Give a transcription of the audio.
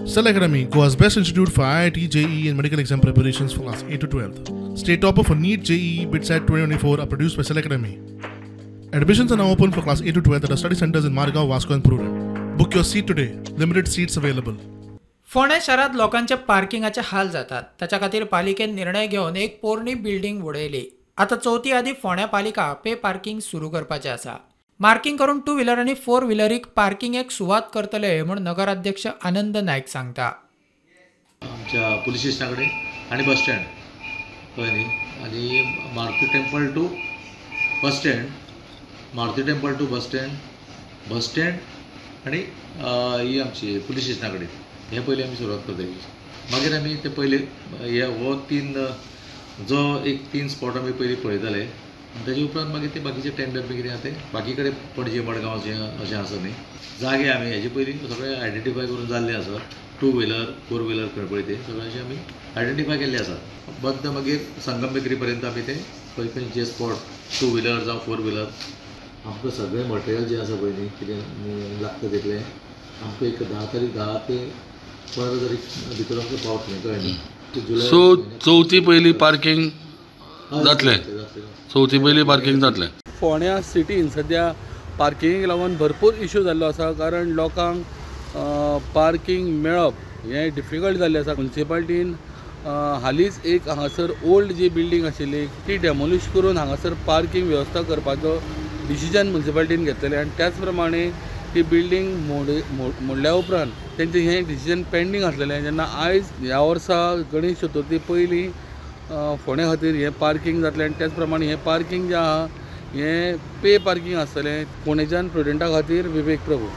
Cell Academy, Goa's best institute for IIT, JEE and medical exam preparations for class 8 to 12. State topper for NEET, JEE, BITSAT 2024 are produced by Cell Academy. Admissions are now open for class 8 to 12 at our study centers in Margao, Vasco and Prurem. Book your seat today. Limited seats available. फोंडें शारांत लोकांचे पार्किंगाचे हाल जातात. ताच्या खातीर पालिकेन निर्णय घेवन एक पोरणी बिल्डिंग उडयली. आतां चवथी आदी फोंड्या पालिका पे पार्किंग सुरू करपाचें आसा. मार्किंग करून टू व्हिलर आनी फोर व्हिलरीक पार्किंग एक सुवात करतले म्हूण नगराध्यक्ष आनंद नायक सांगता. आमच्या पुलीस स्टेशना कडेन आनी बस स्टँड कळ्ळें न्ही, आनी Maruti temple to bus stand, Maruti temple to bus stand, bus stand आनी ही आमची पुलीस स्टेशना कडेन हें पयलीं आमी सुरवात करतली. मागीर आमी ते पयले हे हो तीन जो एक तीन स्पॉट आमी पयलीं पळयताले आनी ताजे उपरांत मागीर ते बाकीचे टेंडर बी कितें आसा ते बाकी कडेन पणजे मडगांव अशें आसा न्ही जागे आमी हेजे पयलीं सगळे आयडेंटिफाय करून जाल्ले आसा. टू व्हिलर फोर व्हिलर खंय पळय ते सगळ्यांचे आमी आयडेंटिफाय केल्ले आसा. बद्द मागीर संगम बेकरी पर्यंत आमी ते खंय खंय जे स्पॉट टू व्हिलर जावं फोर व्हिलर आमकां सगळें मटेरियल जें आसा पळय न्ही कितें लागता तितलें आमकां एक 10 तारीख 10 ते 15 तारीख भितर आमकां पावतलें कळ्ळें न्ही. सो चवथी पयलीं पार्किंग जातलें, चवथी पयलीं पार्किंग जातलें. फोंड्या सिटीन सद्या पार्किंगेक लागून भरपूर इशू जाल्लो आसा, कारण लोकांक पार्किंग मेळप हें डिफिकल्ट जाल्लें आसा. म्युनिसिपालिटीन हालींच एक हांगासर ओल्ड जी बिल्डींग आशिल्ली ती डेमोलिश करून हांगासर पार्किंग वेवस्था करपाचो डिसिजन म्युनिसिपालिटीन घेतलेलें आनी त्याच प्रमाणे ती बिल्डींग मोडल्या उपरांत तेंचें हें डिसिजन पेंडींग आसलेलें. जेन्ना आयज ह्या वर्सा गणेश चतुर्थी पयलीं फोंड्या खातीर हें पार्किंग जातलें आनी त्याच प्रमाणे हें पार्किंग जें आहा हें पे पार्किंग आसतलें. फोंडेच्यान प्रुडंटा खातीर विवेक प्रभू.